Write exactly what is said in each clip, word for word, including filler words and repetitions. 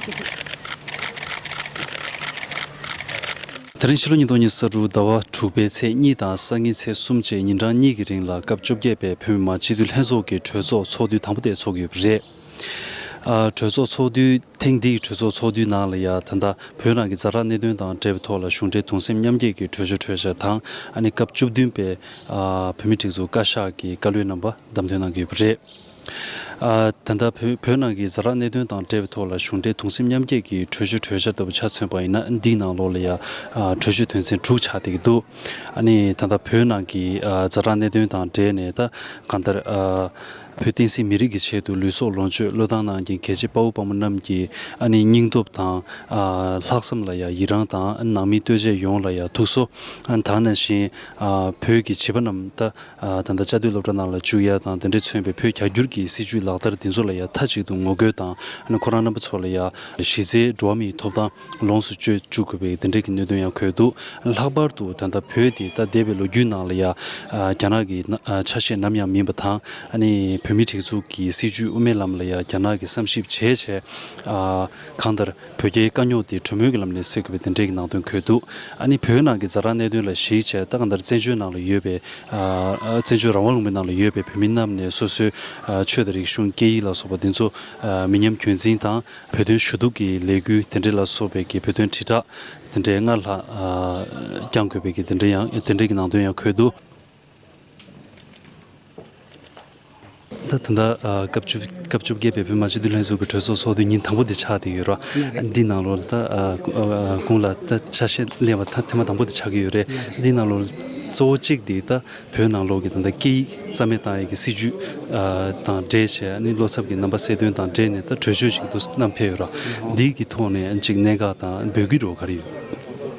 དེ་རིང་ཕྱི་ལོ་ཉིས་སྟོང་ཉི་ཤུ་རྩ་དྲུག་ཟླ་བ་དྲུག་པའི་ཚེས་གཉིས་དང་སང་ཉིན་ཚེས་གསུམ་བཅས་ཉིན་གྲངས་གཉིས་ཀྱི་རིང་ལ་སྐབས་བཅོ་བརྒྱད་པའི་བོད་མི་མང་སྤྱི་འཐུས་ལྷན་ཚོགས་ཀྱི་གྲོས་ཚོགས་ཚོགས་དུས་དང་པོ་དེ་ཚོགས་ཀྱི་ཡོད་པ་རེད། ཨ། གྲོས་ཚོགས་ཚོགས་དུས། ཐེངས་འདིའི་གྲོས་ཚོགས་ཚོགས་དུས་ནང་ལ་ཡ། ད་ལྟ་བོད་ནང་གི་ཛ་དྲག་གནད་དོན་དང་འབྲེལ་བའི་ཐོག་ལ་གཞུང་འབྲེལ་གདུང་སེམས་མཉམ་སྐྱེད་ཀྱི་གྲོས་ཆོད་གྲོས་འཆར་དང་། ཨ་ནི་སྐབས་བཅུ་བདུན་པའི་ཨ་བོད་མིའི་སྒྲིག་འཛུགས་བཀའ་ཤག་གི་བཀའ་བློན་རྣམ་པ་བདམས་ཐོན་གནང་གི་ཡོད་པ་རེད། ཨ། ད་ལྟ་བོད་བོད་ནང་གི་ཛ་དྲག་གནད་དོན་དང་འབྲེལ་བའི་ཐོག་ལ་གཞུང་འབྲེལ་གདུང་སེམས་མཉམ་སྐྱེད་ཀྱི་གྲོས་ཆོད་གྲོས་འཆར་ལྟ་བུ་ཆ་མཚོན་པ་ཡིན་ན། འདིའི་ནང་ལོགས་ལ་ཡ། ཨ། གྲོས་ཆོད་དོན་ཚན་དྲུག་ཆགས་བསྡད་ཀྱི་འདུག་ཨ་ནི་ད་ལྟ་བོད་ནང་གི་ཨ་ཛ་དྲག་གནད་དོན་དང་འབྲེལ་ནས། ད་གང་ལྟར་ཨ་བོད་བསྟན་སྲིད་མི་རིགས་ཀྱི་ཆེད་དུ་ལུས་སྲོག་ལོངས་སྤྱོད་བློས་བཏང་གནང་མཁན་རྒྱལ་གཅེས་དཔའ་བོ་དཔའ་མོ་རྣམས་ཀྱི་ཨ་ནི་སྙིང་སྟོབས་དང་། ཨ། ལྷག་བསམ་ལ་ཡ་ཡི་རང་དང་། ནང་མི་ལྟོས་བཅས་ཡོངས་ལ་ཡ་ཐུགས་གསོ། ཨ། དེ་ནང་བཞིན་ཨ་བོད་ཀྱི་བྱིས་པ་རྣམས་ད་ཨ་ད་ལྟ་བཅའ་སྡོད་སློབ་གྲྭ་ནང་ལ་བཅུག་ཡ་དང་། དེ་འདྲས་མཚོན་པའི་བོད་རྒྱ་སྒྱུར་གྱི་སྲིད་བྱུས་ལག་བསྟར་དེ་ཚོ་ལ་ཡ་མཐའ་གཅིག་ཏུ་ངོ་རྒོལ་དང་། ཨ་ནི་ཁོ་རང་རྣམ་པ་ཚོ་ལ་ཡ་གཞི་རྩའི་འགྲོ་བ་མིའི་ཐོབ་ཐང་ལོངས་སུ་སྤྱོད་བཅུག་དགོས་པའི་དེ་འདྲས་ཀྱི་གནད་དོན་ཡང་འཁོད་འདུག་ལྷག་པར་དུ་ད་ལྟ་བོད་དེ་ད་འདས་པའི་ལོ་རྒྱུས་ནང་ལ་ཡ། ཨ། རྒྱ་ནག་གི་ན་ཨ་ཆ་ཤས་ནམ་ཡང་མིན་པ་དང་། ཨ་ནི་བོད་མིའི་སྒྲིག་འཛུགས་ཀྱི་སྲིད་བྱུས་དབུ་མའི་ལམ་ལ་ཡ་རྒྱ་ནག་གིས་བསམ་ཞིབ་བྱས་བྱས། ཨ། གང་ལྟར་བོད་རྒྱའི་དཀའ་རྙོག་དེ་གྲོས་མོལ་གྱི་ལམ་ནས་སེལ་དགོས་པའི་དེ་འདྲའི་གི་ནང་དོན་འཁོད་འདུག་ཨ་ནི་བོད་ནང་གི་ཛ་དྲག་གནད་དོན་ལ་གཞིགས་བྱས། ད་གང་ལྟར་བཙན་བྱོལ་ནང་ལ་ཡོད་པའི། ཨ། བཙན་བྱོལ་རང་དབང་ལུང་པའི་ནང་ལ་ཡོད་པའི་བོད་མི་རྣམས་ནས་སོ་སོའི་ཨ་ཆོས་དང་རིག་གཞུང་། སྐད་ཡིག་ལ་སོགས་པ་དེ་ཚོ་ཨ་མི་ཉམས་རྒྱུན་འཛིན་དང་། བོད་དོན་ཞུ་གཏུག་གི་ལས་འགུལ་དེ་འདྲ་ལ་སོགས་པའི་གི་བོད་དོན་དྲིལ་བསྒྲགས་དེ་འདྲའི་སྔར་ལྷག་ཨ་བསྐྱང་དགོས་པའི་གི་དེ་འདྲའི་ཡང་། དེ་འདྲའི་གི་ནང་དོན་ཡང་འཁོད་འདུག་ད་ད་ལྟ་ཨ་སྐབས་བཅུ་སྐབས་བཅོ་བརྒྱད་པའི་བོད་མི་མང་སྤྱི་འཐུས་ལྷན་ཚོགས་ཀྱི་གྲོས་ཚོགས་ཚོགས་དུས་ཉིན་དང་པོ་དེ་ཆགས་བསྡད་ཡོད་རེད། འདི་ནང་ལོགས་ལ་ད་ཨ་ཨ་གོང་ལ་ད་ཆ་ཤས་གླེང་བ་ད་ཐེངས་མ་དང་པོ་དེ་ཆགས་ཀྱི་ཡོད་རེད། འདི་ནང་ལོགས་གཙོ་བོ་གཅིག་དེ་ད་བོད་ནང་ལོགས་ཀྱི་ད་ལྟ་སྐད་ཡིག་རྩ་མེད་བཏང་ཡས་ཀྱི་སྲིད་བྱུས་ཨ་དང་འབྲེལ་བྱས། ཨ་ནི་བློ་འཚབ་ཀྱི་རྣམ་པ་གསལ་སྟོན་དང་འབྲེལ་ནས་ད་གྲོས་ཆོད་ཅིག་ཏུ་བསྣམས་ཕེབས་ཡོད་རེད། འདི་གི་ཐོག་ནས་ཅིག་གནད་འགག་དང་འབོད་སྐུལ་འདྲ་བོ་ག་རེ་ཡོད།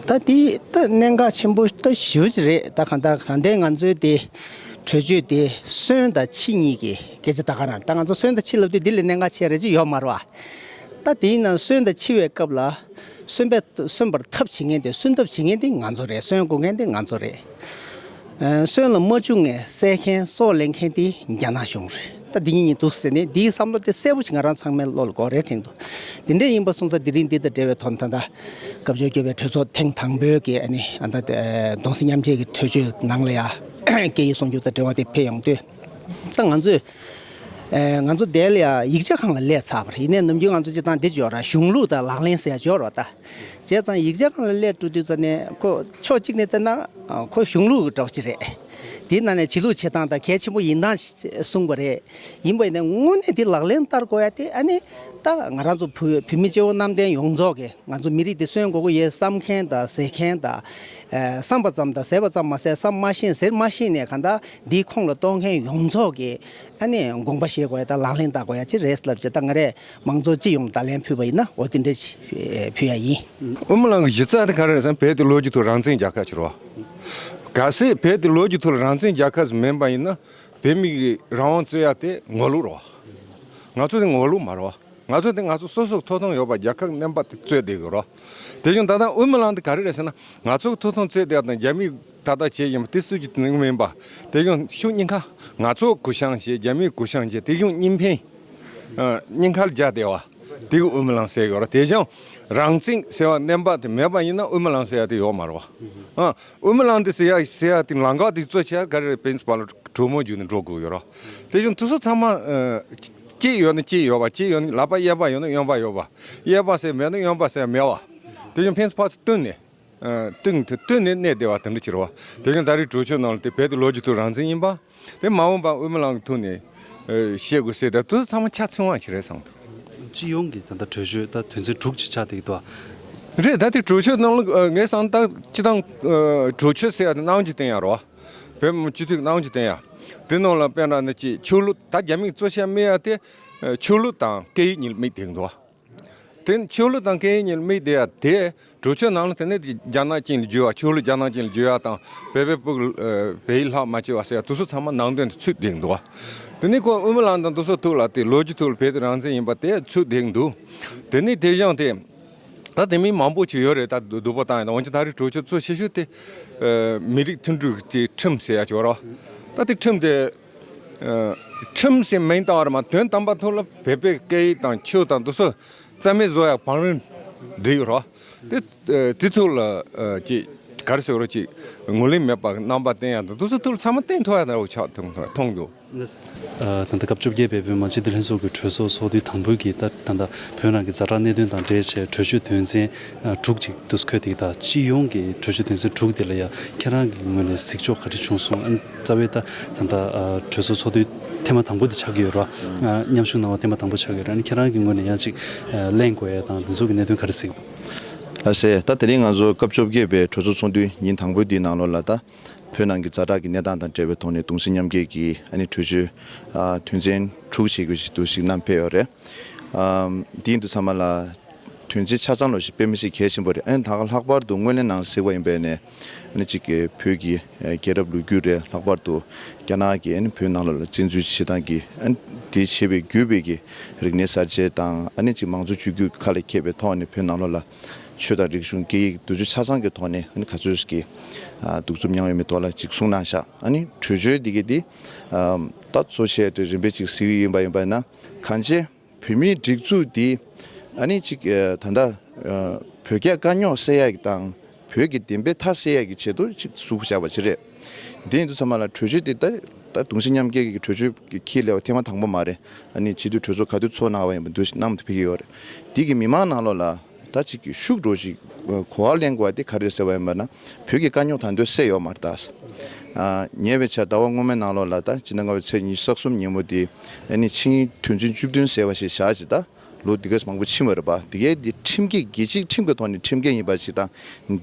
ད་འདི་ད་གནད་འགག་ཆེན་པོ་ད་ཞེ་པོ་ཅིག་རེད། ད་གང་ལྟར་གང་ལྟར་ང་ཚོའི་དེ་གྲོས་ཆོད་དེ་གསོན་དང་འཆི་གཉིས་ཀྱི་སྐད་ཆ། ད་ག་རང་ད་ང་ཚོ་གསོན་དང་འཆི་ལབ་དུས་འདི་ལས་གནད་འགག་ཆེ་རེ་ཅིག་ཡོད་མ་རེད་བ། ད་དེ་ཡིན་ན་གསོན་དང་འཆི་བའི་སྐབས་ལ་གསོན་པའི་གསོན་པར་ཐབས་བྱེད་མཁན་དེ། གསོན་ཐབས་བྱེད་མཁན་དེ་ང་ཚོ་རེད། གསོན་དགོས་མཁན་དེ་ང་ཚོ་རེད། ཨ། གསོན་ལ་མ་བཅུག་ནས་བསད་མཁན་སྲོག་ལེན་མཁན་དེ་རྒྱ་ནག་གཞུང་རེད། ད་འདི་གཉིས་གཉིས་འདུག་ཟེར་ནས་འདིའི་བསམ་བློ་དེ་གསལ་པོ་ཞིག་ང་རང་ཚང་མའི་བློ་ལ་འགོ་རེ་དྲན་འདུག་དེ་འདྲ་ཡིན་པ་སོང་ཙང་དེ་རིང་འདི་དང་འབྲེལ་བའི་དོན་དག་ད་སྐབས་བཅོ་བརྒྱད་པའི་གྲོས་ཚོགས་ཐེངས་དང་པོའི་གི་ཨ་ནི་ཨ་ད་གདུང་སེམས་མཉམ་སྐྱེད་ཀྱི་གྲོས་ཆོད་ནང་ལ་ཡ་སྐད་ཡིག་སྲུང་སྐྱོབ་དང་འབྲེལ་བ་དེ་ཕེབས་ཡོང་དུས། ད་ང་ཚོས་ཨེ་ང་ཚོ་དེ་ལ་ཡ་ཡིག་ཆ་ཁང་ལ་སླེབས་ཚར་བ་རེད། ཡིན་ནའི་ནམ་རྒྱུན་ང་ཚོ་སྤྱིར་བཏང་འདི་ཅིག་ཡོད་ར། གཞུང་ལུགས་དང་ལག་ལེན་ཟེར་ཡ་ཅིག་ཡོད་ར། ད་བྱས་ཙང་ཡིག་ཆ་ཁང་ལ་སླེབས་འགྲོ་དུས་ཙ་ནས་ཁོ་ཕྱོགས་གཅིག་ནས་བལྟས་ན་ཨ་ཁོ་གཞུང་ལུགས་ཀྱི་འདྲ་བོ་ཅིག་རེད། དེའི་ནང་ནས་བྱེད་ལུགས་བྱེད་སྟངས་དང་གལ་ཆེན་པོ་ཡིན་སྟངས་གསུངས་པ་རེད། ཡིན་པ་ཡིན་ནའི་དངོས་གནས་དེ་ལག་ལེན་བསྟར་དགོས་ཡ་དེ་ཨ་ནི་ད་ང་རང་ཚོ་བོད་བོད་མི་སྤྱི་བོ་གནམ་བསྟན་ཡོངས་རྫོགས་ཀྱི་ང་ཚོ་མི་རིགས་དེ་གསོན་དགོས་ཀྱི་ཡོད་བསམ་མཁན་དང་ཟེར་མཁན་དང་། ཨ་བསམ་པ་ཙམ་དང་ཟེར་བ་ཙམ་མ་ཟད་བསམ་མ་ཤེས་ཟེར་མ་ཤེས་ནས་གང་ལྟར་འདིའི་ཁོངས་ལ་གཏོགས་མཁན་ཡོངས་རྫོགས་ཀྱིས་ཨ་ནི་དགོངས་པ་བཞེས་དགོས་ཡ་དང་ལག་ལེན་བསྟར་དགོས་ཡ་ཅིག་རེད་ལབ་བྱས། ད་ང་རས་མང་གཙོ་སྤྱི་ཡོངས་ལ་བརྡ་ལན་ཕུལ་བ་ཡིན་ན་འོ་དེ་འདྲ་ཞིག་ཕུལ་ཡ་ཡིན། དབུ་མའི་ལམ་གྱི་གཞི་རྩ་དེ་ག་རེ་རེད་ཟེར་ན་བོད་དེ་ལོ་རྒྱུས་ཐོག་རང་བཙན་རྒྱལ་ཁབ་ཅིག་རེད་བ། གལ་སྲིད་བོད་དེ་ལོ་རྒྱུས་ཐོག་རང་བཙན་རྒྱལ་ཁབ་ཅིག་མིན་པ་ཡིན་ན་བོད་མི་གི་རང་དབང་རྩོད་ཡ་དེ་ངོ་ལོག་རེད་བ། ང་ཚོ་དེ་ངོ་ལོག་མ་རེད་བ། ང་ཚོ་དེ་ང་ཚོ་སོ་སོ་ཐོབ་ཐང་ཡོད་པ་རྒྱལ་ཁབ་རྣམ་པ་དེ་རྩོད་བསྡད་དགོས་རེད། དེ་བཞིན་ད་ལྟ་དབུ་མའི་ལམ་དེ་ག་རེ་རེད་ཟེར་ན་ང་ཚོ་ཐོབ་ཐང་རྩོད་བསྡད་ཡ་དང་རྒྱ་མིས་ད་ལྟ་བྱས་ཡིན་པ་དེ་སུ་གི་དོན་མིན་པ། དེ་བཞིན་ཤུགས་གཉིས་ཀ་ང་ཚོ་གུ་ཞང་བྱས་རྒྱ་མིས་གུ་ཞང་བྱས། དེ་བཞིན་གཉིས་ཕན་ཨ་གཉིས་ཀ་ལ་རྒྱབ་བསྡད་པ་དེ་གི་དབུ་མའི་ལམ་ཟེར་གི་ཡོད་རེད། དེ་བཞིན་རང་བཙན་ཟེར་བ་རྣམ་པ་དེ་མེད་པ་ཡིན་ན་དབུ་མའི་ལམ་ཟེར་ཡ་དེ་ཡོད་མ་རེད་བ། ཨ་དབུ་མའི་ལམ་དེ་ཟེར་ཡ་ཟེར་ཡ་དེ་ལམ་ཁ་དེ་གཙོ་ཆེ་ཡ་ག་རེ་རེད། བན་སི་པ་ལ་གྲོས་མོལ་བརྒྱུད་ནས་འགྲོ་དགོས་ཡོད་རེད། དེ་བཞིན་དེ་ཚོ་ཚང་མ་ཨ་གཅིག་ཡོད་ན་གཅིག་ཡོད་པ། གཅིག་ཡོད་ན་ལག་པ་གཡས་པ་ཡོད་ན་གཡོན་པ་ཡོད་པ། གཡས་པ་ཟེར་མེད་ན་གཡོན་པ་ཟེར་མེད་པ། དེ་བཞིན་ཕན་ཚུན་ཕར་ཚུར་བསྟུན་ནས་ཨ་བསྟུན་བསྟུན་ནས་གནས་བསྡད་པ་དེ་འདྲ་ཅིག་རེད་བ། དེ་བཞིན་ད་རེས་གྲོས་ཆོད་ནང་ལ་དེ་བོད་དེ་ལོ་རྒྱུས་ཐོག་རང་བཙན་ཡིན་པ། དེ་མ་འོངས་པ་དབུ་མའི་ལམ་གྱི་ཐོག་ནས་ཨ་བཤད་དགོས་ཟེར། ད་དེ་ཚོ་ཚང་མ་ཆ་ཚང་བ་ཅིག་རེད་བསམ་འདུག་སྤྱི་ཡོངས་ཀྱི་ད་ལྟ་གྲོས་ཆོད་ད་དོན་ཚན་དྲུག་ཅིག་ཆགས་བསྡད་ཀྱི་འདུག་བ། རེད། ད་དེ་གྲོས་ཆོད་ནང་ལ་ཨ་ངས་བསམ་ད་སྤྱིར་བཏང་ཨ་གྲོས་ཆོད་ཟེར་ཡ་དེ་གནང་རྒྱུ་བསྟན་ཡ་རེད་བ། བོད་མི་སྤྱི་འཐུས་གནང་རྒྱུ་བསྟན་ཡ། དེ་ནང་ལ་དཔེར་ན་ནི་ཅིག་ཆོས་ལུགས། ད་རྒྱ་མིས་གཙོ་ཆེར་དམིགས་ཡ་དེ་ཨ་ཆོས་ལུགས་དང་སྐད་ཡིག་གཉིས་ལ་དམིགས་བསྡད་ཀྱི་འདུག་བ། དེ་ནི་ཆོས་ལུགས་དང་སྐད་ཡིག་གཉིས་ལ་དམིགས་བསྡད་ཡ་དེ་གྲོས་ཆོད་ནང་ལ་དེ་ནི་རྒྱ་ནག་ཅན་ལ་བསྒྱུར་བ། ཆོས་ལུགས་རྒྱ་ནག་ཅན་ལ་བསྒྱུར་ཡ་དང་། བོད་པའི་ཕྲུ་གུ་ཨ་བོད་ཡིག་ལྷག་མ་བྱས་པ་ཟེར་ཡ་དེ་ཚོ་ཚང་མ་ནང་དོན་དུ་ཚུད་བསྡད་ཀྱི་འདུག་བ། དེ་ནི་ཁོ་དབུ་མའི་ལམ་དང་དེ་ཚོ་ཐོག་ལ་དེ་ལོ་རྒྱུས་ཐོག་ལ་བོད་དེ་རང་བཙན་ཡིན་པ་དེ་ཚུད་བསྡད་ཀྱི་འདུག་དེ་ནི་དེ་བཞིན་དེ་ད་དེ་མིན་མང་པོ་ཅིག་ཡོད་རེད། ད་སྡུག་པོ་བཏང་ཡིན་ན། འོན་ཀྱང་ད་རེས་གྲོས་ཆོད་གཙོ་ཆེ་ཤོས་དེ་ཨ་མི་རིགས་མཐུན་སྒྲིལ་གྱི་ཁྲིམས་ཟེར་ཡ་ཅིག་ཡོད་རེད་བ། ད་དེ་ཁྲིམས་དེ་ཨ་ཁྲིམས་ཟེར་མིང་བཏགས་པ་རེད་མ། དོན་དམ་པ་ཐོག་ལ་བོད་པའི་སྐད་ཡིག་དང་ཆོས་དང་དེ་ཚོ་ རྩ་མེད་བཟོ་ཡག་བང་རིམ་འགྲིག་ཡོད་རོ། དེ་དེ་ཐུག་ལ་ཅིག་ག་རེ་ཟེར་རོ། ཅིག་ངོས་ལེན་མེད་པ་རྣམ་པ་བསྟན་ཡག་དང་དུས་ཚོད་ཐུག་ལ་ཚང་མ་བསྟན་ཐུབ་ཡག་དང་ཆགས་ཐུབ་མཐོང་འདུག་ད་ལྟ་སྐབས་བཅོ་བརྒྱད་པའི་བོད་མི་སྤྱི་འཐུས་ལྷན་ཚོགས་ཀྱི་གྲོས་ཚོགས་ཚོགས་དུས་དང་པོའི་གི་ད་ད་ལྟ་བོད་ནང་གི་ཛ་དྲག་གནད་དོན་དང་འབྲེལ་བྱས་གྲོས་ཆོད་དོན་ཚན་དྲུག་ཅིག་འདུག་སེ་འཁོད་དེ། ད་སྤྱི་ཡོངས་ཀྱི་གྲོས་ཆོད་དོན་ཚན་དྲུག་དེ་ལ་ཡང་ཁྱེད་རང་གི་ངོས་ནས་གཟིགས་ཕྱོགས་ག་རེ་བྱུང་སོང་། ཨ་ནི་རྩ་བའི་ད་ད་ལྟ་གྲོས་ཚོགས་ཚོགས་དུས་ཐེངས་མ་དང་པོ་དེ་ཆགས་ཀྱི་ཡོད་ར། མཉམ་ཞུགས་གནང་བ་ཐེངས་མ་དང་པོ་ཆགས་ཀྱི་ཡོད་ར། ཨ་ནི་ཁྱེད་རང་གི་ངོས་ནས་ཡང་ཅིག་གླེང་དགོས་ཡ་དང་དེ་ཚོ་གི་གནད་དོན་ག་རེ་གཟིགས། ལགས་སེ། ད་དེ་རིང་ང་ཚོ་སྐབས་བཅོ་བརྒྱད་པའི་གྲོས་ཚོགས་ཚོགས་དུས་ཉིན་དང་པོའི་དེའི་ནང་ལོགས་ལ་ད་བོད་ནང་གི་ཛ་དྲག་གི་གནས་སྟངས་དང་འབྲེལ་བའི་ཐོག་ནས་གདུང་སེམས་མཉམ་སྐྱེད་ཀྱི་ཨ་ནི་གྲོས་ཆོད་དོན་ཚན་དྲུག་ཅིག་གི་ཞིག་འདུག་ཞིག་བསྣམས་ཕེབས་ཡོད་རེད། དེ་ཡིན་དུས་ཚང་མ་ལ་དོན་ཚན་ཆ་ཚང་ལོ་ཞིག་དཔེ་མི་སྲིད་གལ་ཆེན་པོ་རེད། ཨ་ནི་ད་ག་ལྷག་པར་དུ་སྔོན་གླེང་ནང་གཟིགས་པ་ཡིན་པས་ནས་ཨ་ནི་གཅིག་གི་བོད་ཀྱི་རྒྱལ་རབས་ལོ་རྒྱུས་རེད། ལྷག་པར་དུ་རྒྱ་ནག་གིས་ཨ་ནི་བོད་ནང་ལོགས་ལ་བཙན་འཛུལ་བྱེད་སྟངས་ཀྱི་ཨ་ནི་དེ་བྱེད་པའི་བརྒྱུད་པའི་གི་རིག་གནས་གསར་བརྗེ་དང་ཨ་ནི་གཅིག་མང་གཙོ་བཅོས་བསྒྱུར་ཁ་ལ་འཁྱེར་བའི་ཐོག་ནས་བོད་ནང་ལོགས་ལ་ཆོས་དང་རིག་གཞུང་སྐད་ཡིག་འདི་ཚོ་ཆ་ཚང་གི་ཐོག་ནས་ཨ་ནི་ག་ཚོད་ཀྱི་གདུག་རྩུབ་མྱངས་ཡོད་མེད་ཐོག་ལ་གཅིག་གསུངས་གནང་ཤག་ཨ་ནི་གྲོས་ཆོད་འདི་གི་འདི་ད་གཙོ་ཆེ་དེ་རིམ་པས་གཅིག་གཟིགས་ཡིན་པ་ཡིན་པ་ན་གང་ཅི། བོད་མིའི་སྒྲིག་འཛུགས་འདི་ཨ་ནི་གཅིག་ཨ་ད་ལྟ་ཨ་བོད་རྒྱ་དཀའ་རྙོག་སེལ་ཡག་གི་དང་བོད་ཀྱི་བདེན་པའི་མཐའ་གསལ་ཡག་གི་ཆེད་དུ་གཅིག་བཙུགས་བཞག་པ་ཅིག་རེད། འདི་ཡིན་དུས་ཚང་མ་ལ་གྲོས་ཆོད་འདི་ད་ད་གདུང་སེམས་མཉམ་སྐྱེད་ཀྱི་གྲོས་ཆོད་ཀྱི་འཁྱེར་སླེབས་པ་ཐེངས་མ་དང་པོ་མ་རེད། ཨ་ནི་སྤྱི་འཐུས་གྲོས་ཚོགས་ག་དུས་ཚོགས་གནང་བ་ཡིན་པ་འདུག་གནང་ཐུབ་ཀྱི་ཡོད་རེད། འདི་གི་མི་མང་ནང་ལོགས་ལ་ད་གཅིག་གི་ཤུགས་འགྲོ་ཞིག་གོ་བ་ལེན་དགོས་པ་དེ་ག་རེ་རེད་ཟེར་བ་ཡིན་པ་ན་བོད་ཀྱི་དཀའ་རྙོག་ད་དུང་སེལ་ཡོད་མ་རེད་ད། ཉེ་བའི་ཆར་ཟླ་བ་སྔོན་མའི་ནང་ལོགས་ལ་ད་སྤྱི་ཟླ་ལྔ་པའི་ཚེས་ཉི་ཤུ་རྩ་གསུམ་ཉིན་མོ་དེ་ཨ་ནི་ཆིངས་ཡིག་དོན་ཚན་བཅུ་བདུན་ཟེར་བ་ཞིག་བཞག་ཅིག་ད་ལོ་འདི་གས་མང་པོ་ཕྱིན་པ་རེད་པ། འདི་གས་འདི་ཁྲིམས་འགལ་རྒྱལ་སྤྱིའི་ཁྲིམས་ཀྱི་ཐོག་ནས་ཁྲིམས་འགལ་ཡིན་པ་ཞིག་དང་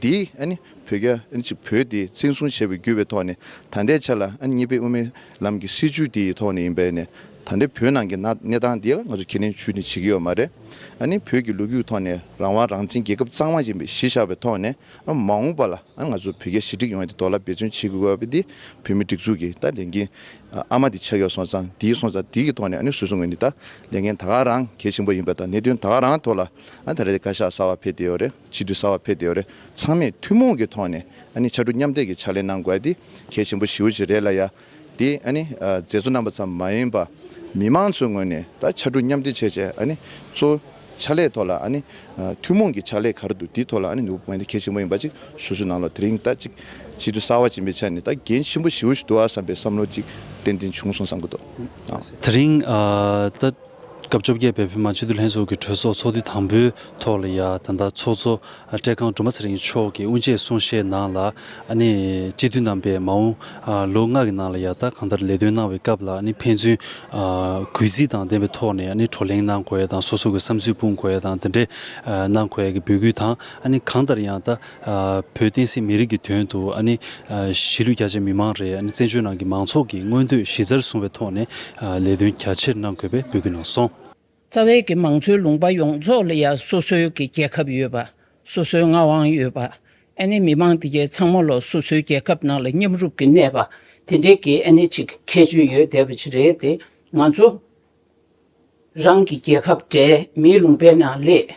འདི་ཨ་ནི་བོད་རྒྱ་ཨ་ནི་ཅིག་བོད་དེ་བཙན་བཟུང་བྱས་པའི་བརྒྱུད་པའི་ཐོག་ནས་ད་ལྟའི་ཆ་ལ་ཨ་ནི་གཉིས་པའི་དབུ་མའི་ལམ་གྱི་སྲིད་བྱུས་དེ་ཡི་ཐོག་ནས་ཡིན་པས་ནས་ད་ལྟའི་བོད་ནང་གི་གནས་གནས་སྟངས་འདི་ལ་ང་ཚོ་ཁས་ལེན་ཞུས་ནས་བྱེད་ཀྱི་ཡོད་མ་རེད། ཨ་ནི་བོད་ཀྱི་ལོ་རྒྱུས་ཐོག་ནས་རང་དབང་རང་བཙན་རྒྱལ་ཁབ་གཙང་མ་ཡིན་པའི་གཞི་བཞག་པའི་ཐོག་ནས་ཨ་མ་འོངས་པ་ལ་ཨ་ང་ཚོ་བོད་རྒྱ་ཞི་འགྲིག་ཡོང་ཡ་དེ་དོན་ལ་འབད་བརྩོན་བྱེད་དགོས་པ་དེ་བོད་མི་སྒྲིག་འཛུགས་ཀྱི་ད་ལས་འགན་ཨ་མ་དེ་ཆགས་ཡོད་སོང་ཙང་དེའི་སོང་ཙང་དེའི་གི་ཐོག་ནས་ཨ་ནི་སོ་སོ་ངོས་ནས་ད་ལས་འགན་ད་ག་རང་གལ་ཆེན་པོ་ཡིན་པ་དང་གནད་དོན་ད་ག་རང་ཐོག་ལ་ཨ་ད་རེས་བཀའ་ཤག་གསར་བ་ཕེབས་བསྡད་ཡོད་རེད། སྤྱི་འཐུས་གསར་བ་ཕེབས་བསྡད་ཡོད་རེད། ཚང་མས་ཐུན་མོང་གི་ཐོག་ནས་ཨ་ནི་ཕྱར་གྲུ་མཉམ་འདེགས་ཀྱི་ཕྱག་ལས་གནང་དགོས་ཡ་དེ་གལ་ཆེན་པོ་ཞེ་པོ་ཅིག་རེད་ལ་ཡ། དེ་ཨ་ནི་མཛད་གཙོ་རྣམ་པ་ཙམ་མ་ཡིན་པ་མི་མང་ཚོའི་ངོས་ནས་ད་ཕྱར་གྲུ་མཉམ་འདེགས་བྱས་བྱས་ཨ་ནི་གཙོ་ཕྱག་ལས་ཐོག་ལ་ཨ་ནི་ཐུན་མོང་གི་ཕྱག་ལས་ག་རེ་འདུག་དེའི་ཐོག་ལ་ཨ་ནི་ནུས་པ་ངོས་ནས་གལ་ཆེན་པོ་ཡིན་པ་ཅིག་སོ་སོའི་ནང་ལ་དེ་རིང་ད་ཅིག་སྤྱི་འཐུས་གསར་བ་ཅིག་ཡིན་པའི་ཆ་ནས་ད་འགན་ཆེན་པོ་ཞེ་པོ་ཞིག་འདུག་ཨ་བསམ་པའི་བསམ་བློ་ཅིག་ཏན་ཏན་བྱུང་སོང་བསམ་གྱི་འདུག་ཨ། དེ་རིང་ཨ་ད་སྐབས་བཅོ་བརྒྱད་པའི་བོད་མི་མང་སྤྱི་འཐུས་ལྷན་ཚོགས་ཀྱི་གྲོས་ཚོགས་ཚོགས་དུས་དང་པོའི་ཐོག་ལ་ཡ་ད་ལྟ་ཚོགས་གཙོ་བཀྲས་ཁང་སྒྲོལ་མ་ཚེ་རིང་མཆོག་གིས་དབུ་འབྱེད་གསུང་བཤད་ནང་ལ་ཨ་ནི་སྤྱི་འཐུས་རྣམ་པས་མ་འོངས་ཨ་ལོ་ལྔ་གི་ནང་ལ་ཡ་ད་གང་ལྟར་ལས་དོན་གནང་བའི་སྐབས་ལ་ཨ་ནི་ཕན་ཚུན་ཨ་གུས་བརྩི་དང་ལྡན་པའི་ཐོག་ནས་ཨ་ནི་བགྲོ་གླེང་གནང་དགོས་ཡ་དང་སོ་སོ་གི་བསམ་ཚུལ་སྤུངས་དགོས་ཡ་དང་དེ་འདྲའི་ཨ་གནང་དགོས་ཡ་གི་འབོད་སྐུལ་དང་ཨ་ནི་གང་ལྟར་ཡང་ད་ཨ་བོད་བསྟན་སྲིད་མི་རིགས་ཀྱི་དོན་དུ་ཨ་ནི་ཨ་གཞིས་ལུས་རྒྱ་ཆེ་མི་མང་རེད། ཨ་ནི་བཙན་བྱོལ་ནང་གི་མང་ཚོགས་ཀྱི་མངོན་འདོད་གཞི་རྩར་བཟུང་བའི་ཐོག་ནས་ཨ་ལས་དོན་རྒྱ་ཆེར་གནང་དགོས་པའི་འབོད་སྐུལ་གནང་སོང་། རྩ་བའི་གི་མང་གཙོའི་ལུང་པ་ཡོངས་རྫོགས་ལ་ཡང་སོ་སོའི་གི་རྒྱལ་ཁབ་ཡོད་པ། སོ་སོའི་མངའ་དབང་ཡོད་པ། ཨ་ནི་མི་མང་དེ་གའི་ཚང་མ་ལོ་སོ་སོའི་རྒྱལ་ཁབ་ནང་ལ་མཉམ་རུབ་ཀྱི་གནས་པ་དེ་འདྲའི་གི་ཨ་ནི་ཅིག་ཁྱད་ཆོས་ཡོད་བསྡད་པ་ཅིག་རེད་དེ། ང་ཚོ་རང་གི་རྒྱལ་ཁབ་བྲལ་མིའི་ལུང་པའི་ནང་སླེབས།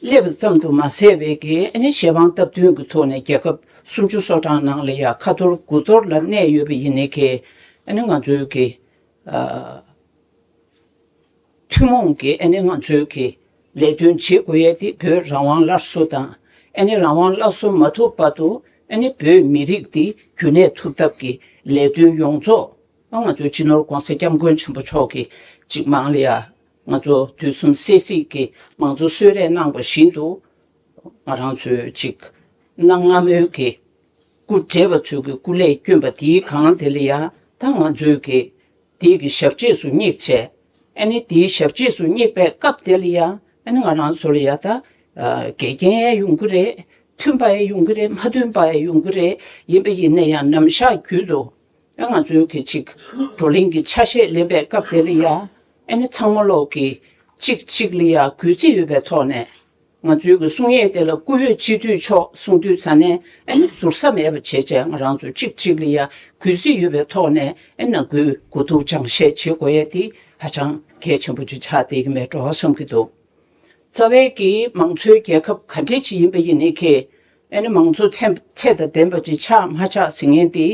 སླེབས་པ་ཙམ་དུ་མ་ཟད་པའི་གི་ཨ་ནི་ཞལ་དབང་སྟབས་བསྟུན་གྱི་ཐོག་ནས་རྒྱལ་ཁབ་སུམ་ཅུ་སོ་གྲངས་ནང་ལ་ཡང་ཁ་ཐོར་དགུ་ཐོར་ལ་གནས་ཡོད་པ་ཡིན་ནའི་གི་ཨ་ནི་ང་ཚོའི་གི་ཨ། ཐུན་མོང་གི་ཨ་ནི་ང་ཚོའི་གི་ལས་དོན་བྱེད་དགོས་ཡས་དེ་བོད་རང་དབང་སླར་གསོ་དང་། ཨ་ནི་རང་དབང་སླར་གསོ་མ་ཐུབ་བར་དུ་ཨ་ནི་བོད་མི་རིགས་དེ་རྒྱུན་གནས་ཐུབ་ཐབས་ཀྱི་ལས་དོན་ཡོངས་རྫོགས་ཨ་ང་ཚོའི་སྤྱི་ནོར་༸གོང་ས་༸སྐྱབས་མགོན་ཆེན་པོ་མཆོག་གིས་ཅིག་མང་ལ་ཡ་ང་ཚོ་དུས་གསུམ་གསལ་གཟིགས་ཀྱི་མང་གཙོ་གསོལ་རས་གནང་བ་བཞིན་དུ། ང་རང་ཚོའི་ཅིག་གནའ་སྔ་མོའི་གི་སྐུ་བགྲེས་པ་ཚོའི་གི་སྐུ་ལས་བསྐྱོན་པ་དེའི་སྒང་དེ་ལ་ཡ་ད་ང་ཚོའི་གི་དེའི་གི་ཞབས་རྗེས་སུ་བསྙེགས་བྱས། ཨ་ནི་དེའི་ཞབས་རྗེས་སུ་བསྙེགས་པའི་སྐབས་དེ་ལ་ཡ་ཨ་ནི་ང་རང་ཚོ་ལ་ཡ་ད་འགལ་རྐྱེན་ཡང་ཡོང་གི་རེད། མཐུན་པ་ཡང་ཡོང་གི་རེད། མ་མཐུན་པ་ཡང་ཡོང་གི་རེད། ཡིན་པ་ཡིན་ན་ཡང་ནམ་ཞག་རྒྱུན་དུ་ཨ་ང་ཚོའི་གི་ཅིག་བགྲོ་གླེང་གི་ཆ་ཤས་ལེན་པའི་སྐབས་དེ་ལ་ཡ་ཨ་ནི་ཚང་མ་ལོག་གི་གཅིག་གཅིག་ལ་ཡ་གུས་བརྩི་ཡོད་པའི་ཐོག་ནས། ང་ཚོའི་གི་གསུང་ཡས་དེ་ལ་སྐུ་ཡོད་སྤྱི་འཐུས་མཆོག་གསུང་དུས་ཙ་ནས་ཨ་ནི་ཟུར་ཟ་མེད་པ་བྱས་བྱས་ང་རང་ཚོ་གཅིག་གཅིག་ལ་ཡ་གུས་བརྩི་ཡོད་པའི་ཐོག་ནས་ཨ་ནི་ནང་ཁུལ་གོ་བསྡུར་སྦྱང་བཤད་བྱེད་དགོས་ཡས་དེ་ཧ་ཅང་གལ་ཆེན་པོ་ཅིག་ཆགས་བསྡད་ཀྱི་མེད་འགྲོ་བསམ་གྱི་འདུག་རྩ་བའི་གི་མང་གཙོའི་རྒྱལ་ཁབ་ག་འདྲས་ཅིག་ཡིན་པ་ཡིན་ནའི་གི་ཨ་ནི་མང་གཙོ་ཚད་ཚད་དང་ལྡན་པ་ཅིག་ཆགས་མ་ཆགས་ཟེར་མཁན་དེ།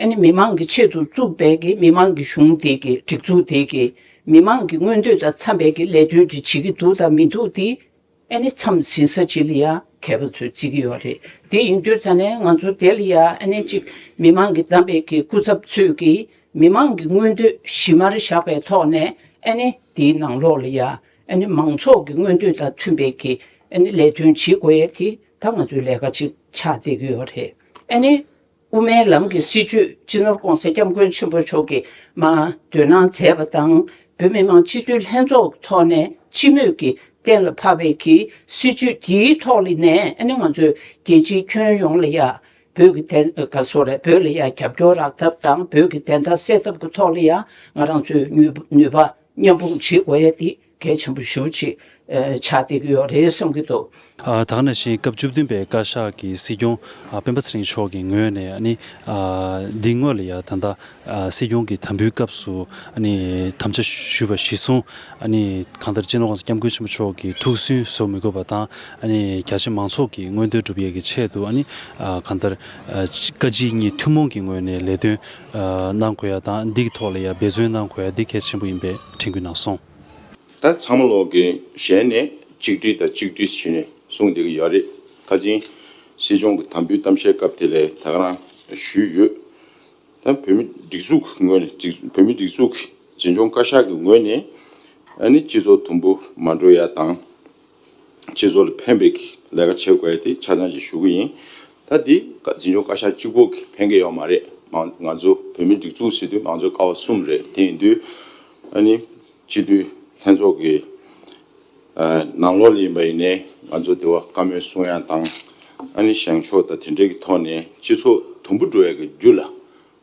ཨ་ནི་མི་མང་གི་ཆེད་དུ་བཙུགས་པའི་གི་མི་མང་གི་གཞུང་དེ་གི་སྒྲིག་འཛུགས་དེ་གི་ མི་མང་གི་མངོན་འདོད་དང་འཚམ་པའི་གི་ལས་དོན་ཅིག་བྱེད་ཀྱི་འདུག་དང་མི་འདུག་དེ་ཨ་ནི་མཚམས་ཟིན་ས་ཅིག་ལ་ཡ་མཁས་པ་ཚོས་བརྩི་གི་ཡོད་རེད། དེ་ཡིན་དུས་ཙ་ནས་ང་ཚོ་དེ་ལ་ཡ་ཨ་ནི་ཅིག་མི་མང་གི་བདམས་པའི་གི་སྐུ་ཚབ་ཚོས་ཀྱིས་མི་མང་གི་མངོན་འདོད་གཞི་མར་བཞག་པའི་ཐོག་ནས་ཨ་ནི་དེའི་ནང་ལོགས་ལ་ཡ་ཨ་ནི་མང་ཚོགས་ཀྱི་མངོན་འདོད་དང་མཐུན་པའི་གི་ཨ་ནི་ལས་དོན་བྱེད་དགོས་ཡ་དེ་ད་ང་ཚོའི་ལས་ཀ་ཅིག་ཆགས་བསྡད་ཀྱི་ཡོད་རེད། ཨ་ནི། དབུ་མའི་ལམ་གྱི་སྲིད་བྱུས་སྤྱི་ནོར་༸གོང་ས་༸སྐྱབས་མགོན་ཆེན་པོ་མཆོག་གིས་མར་འདོན་གནང་མཛད་པ་དང་། བོད་མི་མང་སྤྱི་འཐུས་ལྷན་ཚོགས་ཀྱི་ཐོག་ནས་སྤྱི་མོས་ཀྱིས་གཏན་ལ་ཕབ་པའི་གི་སྲིད་བྱུས་དེའི་ཐོག་ལ་ནས་ཨ་ནི་ང་ཚོས་རྒྱལ་སྤྱིའི་ཁྱོན་ཡོངས་ལ་ཡ་བོད་ཀྱི་བདེན་ག་སོ་རེད། བོད་ལ་ཡ་རྒྱབ་སྐྱོར་རག་ཐབས་དང་བོད་ཀྱི་བདེན་མཐའ་གསལ་ཐབས་ཀྱི་ཐོག་ལ་ཡ་ང་རང་ཚོས་ནུས་ནུས་པ་མཉམ་སྤུངས་བྱེད་དགོས་ཡ་དེ་གལ་ཆེན་པོ་ཞེ་པོ་ཅིག་ཨ་ཆགས་བསྡད་ཀྱི་ཡོད་རེད་བསམ་གྱི་འདུག་ཨ། ད་ག་ནང་བཞིན་སྐབས་བཅུ་བདུན་པའི་བཀའ་ཤག་གི་སྲིད་སྐྱོང་ཨ་སྤེན་པ་ཚེ་རིང་མཆོག་གི་ངོས་ནས་ཨ་ནི་ཨ་འདི་སྔོན་ལ་ཡ་ད་ལྟ་ཨ་སྲིད་སྐྱོང་གི་དམ་འབུལ་སྐབས་སུ་ཨ་ནི་དམ་བཅའ་ཞུས་པ་གཞིར་བཟུང་ཨ་ནི་གང་ལྟར་སྤྱི་ནོར་༸གོང་ས་༸སྐྱབས་མགོན་ཆེན་པོ་མཆོག་གི་ཐུགས་སུན་བཟོ་མི་དགོས་པ་དང་ཨ་ནི་རྒྱ་ཆེ་མང་ཚོགས་ཀྱི་མངོན་འདོད་སྒྲུབ་ཡས་ཀྱི་ཆེད་དུ་ཨ་ནི་ཨ་གང་ལྟར་ཨ་བཀའ་སྤྱི་གཉིས་ཐུན་མོང་གི་ངོས་ནས་ལས་དོན་ཨ་གནང་དགོས་ཡ་དང་འདི་གི་ཐོག་ལ་ཡ་འབད་བརྩོན་གནང་དགོས་ཡ་འདི་གལ་ཆེན་པོ་ཡིན་པའི་དྲན་སྐུལ་གནང་སོང་། ད་ཚང་མ་ལོག་གི་ཞལ་ནས་གཅིག་སྒྲིལ་དང་གཅིག་སྒྲིལ་ཞུས་ནས་གསུངས་བསྡད་ཀྱི་ཡོད་རེད། ཁ་ཅིག་སྲིད་སྐྱོང་གི་དམ་འབུལ་གཏམ་བཤད་སྐབས་དེ་ལས་ད་ག་རང་ཞུས་ཡོད། ད་བོད་མི་སྒྲིག་འཛུགས་ཀྱི་ངོས་ནས་སྒྲིག་བོད་མི་སྒྲིག་འཛུགས་ཀྱི་འཛིན་སྐྱོང་བཀའ་ཤག་གི་ངོས་ནས་ཨ་ནི་སྤྱི་ཚོགས་དུམ་བུ་མ་འགྲོ་ཡ་དང་། སྤྱི་ཚོགས་ལ་ཕན་པའི་ལས་ཀ་བྱེད་དགོས་ཡ་དེ་ཆ་ཚང་ཅིག་ཞུ་གི་ཡིན། ད་འདི་འཛིན་སྐྱོང་བཀའ་ཤག་གཅིག་པོ་གིས་ཕན་གྱི་ཡོད་མ་རེད། མང་ང་ཚོ་བོད་མི་སྒྲིག་འཛུགས་ཟེར་དུས་མང་གཙོའི་ཀ་བ་གསུམ་རེད། དེ་ཡིན་དུས་ཨ་ནི་སྤྱི་འཐུས་ལྷན་ཚོགས་ཀྱི་ཨ་ནང་ལོགས་ལ་ཡིན་པ་ཡིན་ནའི་ང་ཚོ་དེ་བ་བཀའ་མོལ་གསུང་ཡ་དང་ཨ་ནི་བཞེངས་ཕྱོགས་དང་དེ་འདྲའི་གི་ཐོག་ནས་སྤྱི་ཚོགས་དུམ་བུ་འགྲོ་ཡ་གི་རྒྱུ་ལ་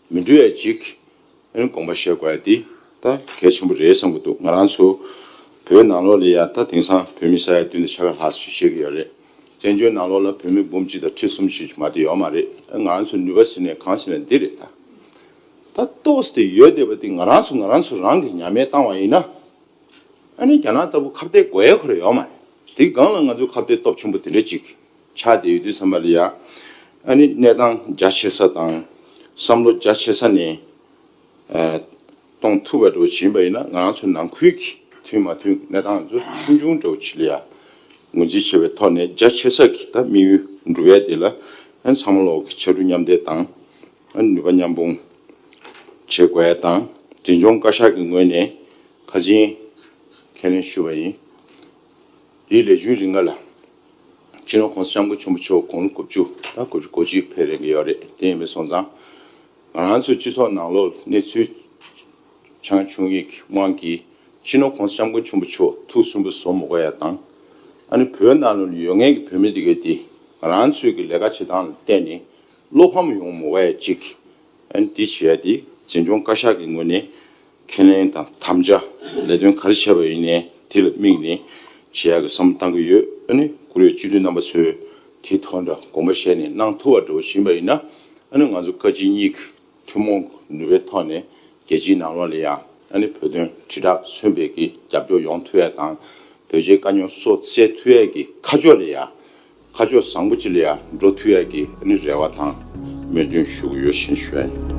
མི་འགྲོ་ཡ་ཅིག་ཨ་ནི་དགོངས་པ་བཞེས་དགོས་ཡ་དེ་ད་གལ་ཆེན་པོ་རེད་བསམ་གྱི་འདུག་ང་རང་ཚོ་བོད་ནང་ལོགས་ལ་ཡ་ད་དེང་སང་བོད་མི་ས་ཡ་བདུན་དང་ཕྱེད་ཀ་ལྷག་ཞིག་བཞུགས་ཀྱི་ཡོད་རེད། བཙན་བྱོལ་ནང་ལོགས་ལ་བོད་མི་འབུམ་གཅིག་དང་ཁྲི་གསུམ་ཞིག་མ་གཏོགས་ཡོད་མ་རེད། ང་རང་ཚོ་ནུས་པ་ཟིན་ནས་གང་ཟིན་ན་འདི་རེད་ད། ད་ཏོག་ཙམ་དེ་ཡོད་བསྡད་པ་དེ་ང་རང་ཚོ་ང་རང་ཚོ་རང་གི་ཉམས་ལེན་བཏང་བ་ཡིན་ན། ཨ་ནི་རྒྱ་ནག་ལྟ་བུ་ཁ་གཏད་དགོས་ཡ་ཁོ་ར་ཡོད་མ་རེད། དེ་སྒང་ལ་ང་ཚོ་ཁ་གཏད་སྟོབས་ཆེན་པོ་དེ་འདྲ་ཅིག་ཆགས་བསྡད་ཡོད་དུས་ཙམ་པ་ལ་ཡ། ཨ་ནི་གནས་སྟངས་རྒྱ་ཆེ་ས་དང་བསམ་བློ་རྒྱ་ཆེ་ས་ནས་ཨ་གཏོང་ཐུབ་པ་འདྲ་བོ་ཡིན་པ་ཡིན་ན་ང་རང་ཚོ་ནང་ཁུལ་གྱི་མཐུན་མ་མཐུན་གནས་སྟངས་ཚོ་ཆུང་ཆུང་འདྲ་བོ་ཅིག་ལ་ཡ་ངོས་འཛིན་བྱས་པའི་ཐོག་ནས་རྒྱ་ཆེ་ས་གི་ད་དམིགས་ཡུལ་འགྲུབ་ཡ་དེ་ལ་ཨ་ནི་ཚང་མ་ལོག་གི་ཕྱར་གྲུ་མཉམ་འདེགས་དང་ཨ་ནི་ནུས་པ་མཉམ་སྤུངས་བྱེད་དགོས་ཡ་དང་འཛིན་སྐྱོང་བཀའ་ཤག་གི་ངོས་ནས་ཁ་ཆེན་ཁས་ལེན་ཞུས་པ་ཡིན། དེའི་ལས་རྒྱུན་རིམ་ཁག་ལ་སྤྱི་ནོར་༸གོང་ས་༸སྐྱབས་མགོན་ཆེན་པོ་མཆོག་དགུང་ལོ་དགུ་བཅུ་དང་དགུ་བཅུ་གོ་གཅིག་ཕེབས་རན་གྱི་ཡོད་རེད། དེ་ཡིན་པ་སོང་ཙང་ང་རང་ཚོའི་སྤྱི་ཚོགས་ནང་ལོགས་གནས་ཚུལ་ཆང་བྱུང་ཡིག་དབང་གིས་སྤྱི་ནོར་༸གོང་ས་༸སྐྱབས་མགོན་ཆེན་པོ་མཆོག་ཐུགས་སུན་པོ་བཟོ་མི་དགོས་ཡ་དང་། ཨ་ནི་བོད་ནང་ལོགས་ལ་ཡོད་མཁན་གྱི་བོད་མི་དེ་གས་དེ་ང་རང་ཚོའི་གི་ལས་ཀ་བྱེད་སྟངས་ལ་བརྟེན་ནས་བློ་ཕམ་ཡོང་མི་དགོས་ཡ་ཅིག་ཨ་ནི་དེ་བྱེད་ཡ་དེ་འཛིན་སྐྱོང་བཀའ་ཤག་གི་ངོས་ནས་ཁས་ལེན་དང་དམ་བཅའ་ལས་དོན་ག་རེ་བྱས་པ་ཡིན་ནའི་དེ་ལ་དམིགས་ནས་བྱེད་ཡ་གི་བསམ་བློ་བཏང་གི་ཡོད། ཨ་ནི་བཀུར་འོས་སྤྱི་འཐུས་རྣམ་པ་ཚོས་དེའི་ཐོག་འདྲ་དགོངས་པ་བཞེས་ནས་གནང་ཐུབ་པ་འདྲ་བོ་ཡིན་པ་ཡིན་ན་ཨ་ནི་ང་ཚོ་བཀའ་སྤྱི་གཉིས་ཀྱི་ཐུན་མོང་གི་ནུས་པའི་ཐོག་ནས་རྒྱལ་སྤྱིའི་ནང་ལོགས་ལ་ཡང་ཨ་ནི་བོད་དོན་དྲིལ་བསྒྲགས་མཚོན་པའི་གི་རྒྱབ་སྐྱོར་ཡོང་ཐུབ་ཡ་དང་བོད་རྒྱའི་དཀའ་རྙོག་སོར་བཙལ་ཐུབ་ཡ་གི་ཁ་ཕྱོགས་ལ་ཡང་ཁ་ཕྱོགས་བཟང་པོ་ཅིག་ལ་ཡང་འགྲོ་ཐུབ་ཡ་གི་ཨ་ནི་རེ་བ་དང་སྨོན་འདུན་ཞུ་གི་ཡོད་ཞེས་ཞུ་ཡ་ཡིན།